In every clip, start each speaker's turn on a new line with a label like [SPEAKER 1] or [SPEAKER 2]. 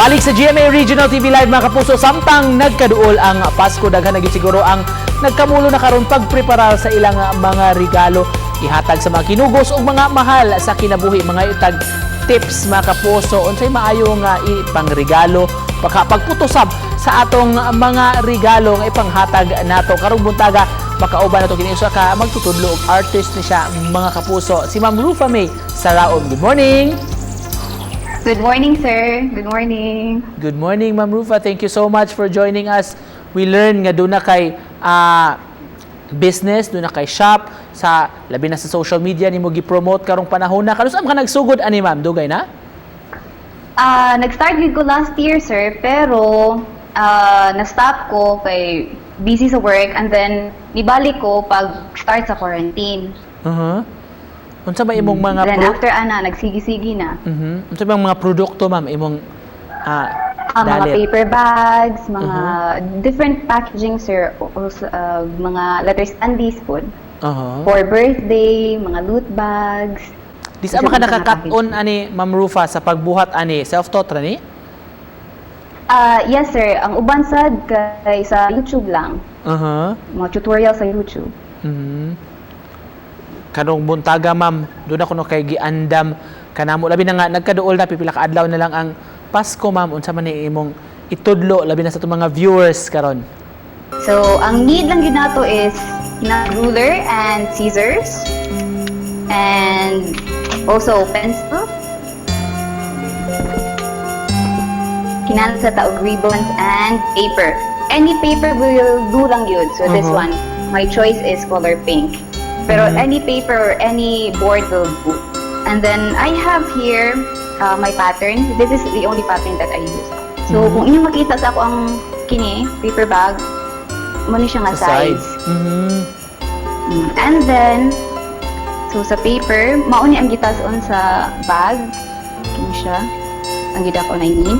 [SPEAKER 1] Balik sa GMA Regional TV Live, mga kapuso, samtang nagkaduol ang Pasko, daghan na gyud siguro ang nagkamulo na karon pagpreparar sa ilang mga regalo ihatag sa mga kinugos ug mga mahal sa kinabuhi. Mga itag tips, mga kapuso, unsay maayo nga ipangregalo, baka pagputusab sa atong mga regalo nga ipanghatag nato. Karong buntaga, makauban nato kini usa ka magtutudlo og artist ni siya, mga kapuso, si Ma'am Rufa May Saraom. Good morning.
[SPEAKER 2] Good morning, sir. Good morning.
[SPEAKER 1] Good morning, Ma'am Rufa. Thank you so much for joining us. We learn nga duna kay business, duna kay shop, sa labi na sa social media nimo gi-promote karong panahon na. Kanus-a ka nagsugod ani, ma'am? Dugay na?
[SPEAKER 2] Nag-start gid ko last year, sir, pero na-stop ko kay busy sa work and then nibalik ko pag start sa quarantine.
[SPEAKER 1] Unsa ba imong mga
[SPEAKER 2] Then
[SPEAKER 1] pro-
[SPEAKER 2] after ana, nagsigi-sige na.
[SPEAKER 1] Unsa ba ang mga produkto, ma'am, imong
[SPEAKER 2] Mga
[SPEAKER 1] dalit?
[SPEAKER 2] Paper bags, mga different packaging, sir, also, mga letter standees po. For birthday, mga loot bags.
[SPEAKER 1] Di sa ka
[SPEAKER 2] Different mga
[SPEAKER 1] nakaka-on
[SPEAKER 2] packaging.
[SPEAKER 1] Ani, Ma'am Rufa, sa pagbuhat ani, self-taught ra ni?
[SPEAKER 2] Yes, sir. Ang uban sad kay sa YouTube lang. Mga tutorial sa YouTube.
[SPEAKER 1] Karong buntaga, ma'am, duna kuno kay giandam kanamo, labi na nga nagkaduol na, pipila ka adlaw na lang ang Pasko, ma'am. Unsa man ni imong itudlo labi na sa atong mga viewers karon?
[SPEAKER 2] So, ang need lang gyud nato is na ruler and scissors and also pencil. Kinahanglan sa ta og ribbons and paper. Any paper will do lang yun. So, this one, my choice is color pink. Pero any paper or any board will do. And then, I have here my pattern. This is the only pattern that I use. So, kung inyong makita sa ako ang kini, paper bag, mao ni siya nga
[SPEAKER 1] Sa
[SPEAKER 2] size.
[SPEAKER 1] size.
[SPEAKER 2] And then, so sa paper, mao ni ang gitas-on sa bag. Kini siya. Ang gidako na ini.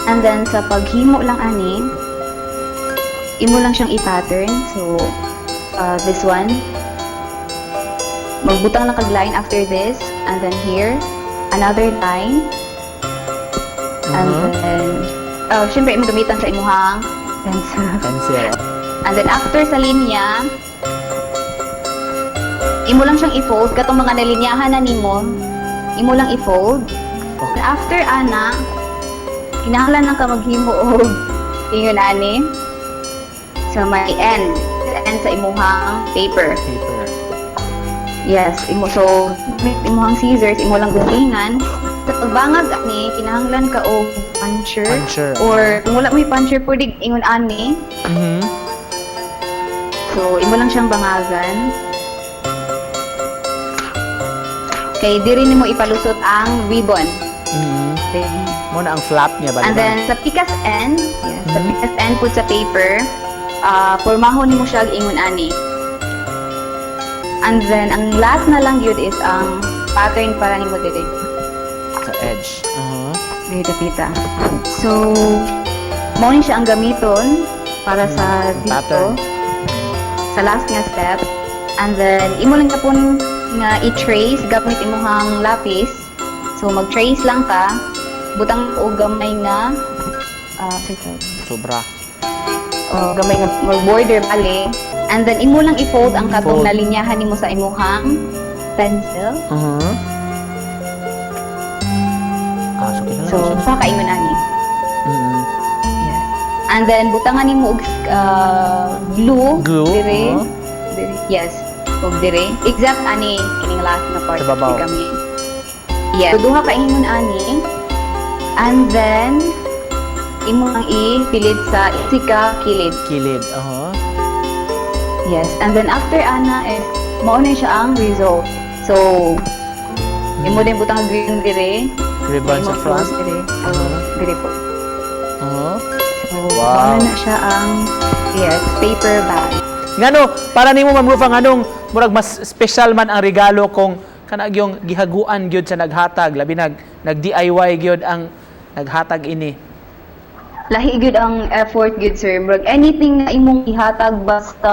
[SPEAKER 2] And then, sa paghimo lang ani, imo lang siyang i-pattern. So, this one. Magbutang lang kag line after this. And then here, another line. And then, syempre, imo gamitan sa imuhang pencil.
[SPEAKER 1] Pencil.
[SPEAKER 2] And then after sa linya, imo lang siyang i-fold katong mga nalinyahan na nimo, imo lang i-fold. And after ana, kinahanglan lang ka maghimo og ingon ani sa may end, sa end sa imuhang paper.
[SPEAKER 1] Paper.
[SPEAKER 2] Yes, imo so imuhang scissors, imo lang guntingan. Sa pagbangag ani, kinahanglan ka og puncher,
[SPEAKER 1] Puncher.
[SPEAKER 2] Or kung wala mo'y puncher, pwede ingon ani. So, imo lang siyang bangagan. Kay diri nimo ipalusot ang ribbon. Then,
[SPEAKER 1] Mao na ang flap niya ba?
[SPEAKER 2] And
[SPEAKER 1] Di ba?
[SPEAKER 2] then sa pikas end, yes, sa pikas end pud sa paper, pormahon nimo siya og ingon ani. And then ang last na lang gyud is ang pattern para nimo diri.
[SPEAKER 1] Sa edge.
[SPEAKER 2] Diri dapita. So, mao ni siya ang gamiton para sa dito.
[SPEAKER 1] Pattern.
[SPEAKER 2] Sa last nga step. And then, imo lang gapon nga i-trace gamit imuhang lapis. So, mag-trace lang ka. Butang og gamay nga sorry, sorry.
[SPEAKER 1] Sobra.
[SPEAKER 2] Oh, gamay nga mag-border bali. And then, imo lang i-fold ang katong
[SPEAKER 1] Fold.
[SPEAKER 2] nalinyahan nimo sa imuhang pencil.
[SPEAKER 1] So kinahanglan
[SPEAKER 2] So,
[SPEAKER 1] siya.
[SPEAKER 2] sa kaingon ani. Yes. And then, butangan nimo og glue.
[SPEAKER 1] Glue,
[SPEAKER 2] Dire.
[SPEAKER 1] uh-huh.
[SPEAKER 2] Dire. Yes. Og dire. Except ani, kining last na part.
[SPEAKER 1] Sa babaw.
[SPEAKER 2] Di kami. Yes. So, duha ka ingon ani. And then, imo ang ipilid sa isika kilid.
[SPEAKER 1] Kilid.
[SPEAKER 2] Yes. And then after ana is mao na siya ang result. So, imo din butang green dire.
[SPEAKER 1] Ribbon
[SPEAKER 2] Imo
[SPEAKER 1] sa front.
[SPEAKER 2] close dire. So, dire po. So, mao na siya ang, yes, paper bag.
[SPEAKER 1] Ngano, para nimo, Ma'am Rufa, nganong murag mas special man ang regalo kung kanang yung gihaguan gyud sa naghatag, labi nag DIY gyud ang naghatag ini?
[SPEAKER 2] Lahi gyud ang effort gyud, sir. Murag anything na imong ihatag, basta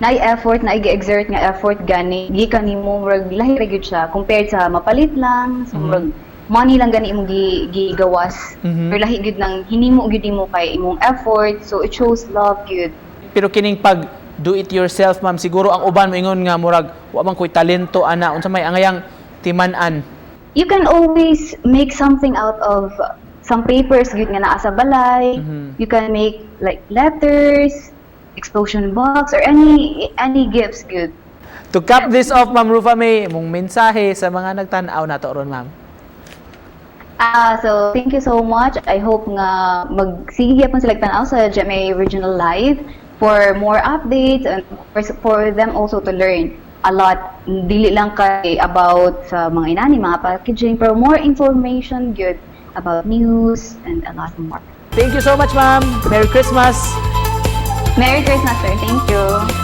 [SPEAKER 2] naay effort, na i-exert nga effort gani gikan nimo, murag lahi ra gyud siya compared sa mapalit lang. So murag money lang gani imong gigawas. Pero lahi gyud nang hinimo gyud nimo kay imong effort, so it shows love gyud.
[SPEAKER 1] Pero kining pag do it yourself, ma'am, siguro ang uban moingon nga murag wa man koy talento ana. Unsa may angayang timan-an?
[SPEAKER 2] You can always make something out of some papers gyud nga naa sa balay. You can make like letters, explosion box, or any gifts gyud.
[SPEAKER 1] To cap this off, Ma'am Rufa May, mong mensahe sa mga nagtan-aw nato ron, ma'am.
[SPEAKER 2] Ah, so thank you so much. I hope nga magsige gyapon sila tanaw sa GMA Regional Live for more updates and of course for them also to learn a lot, dili lang kay about sa mga inani, mga packaging, pero more information gyud about news and a lot more.
[SPEAKER 1] Thank you so much, ma'am. Merry Christmas.
[SPEAKER 2] Merry Christmas, sir. Thank you.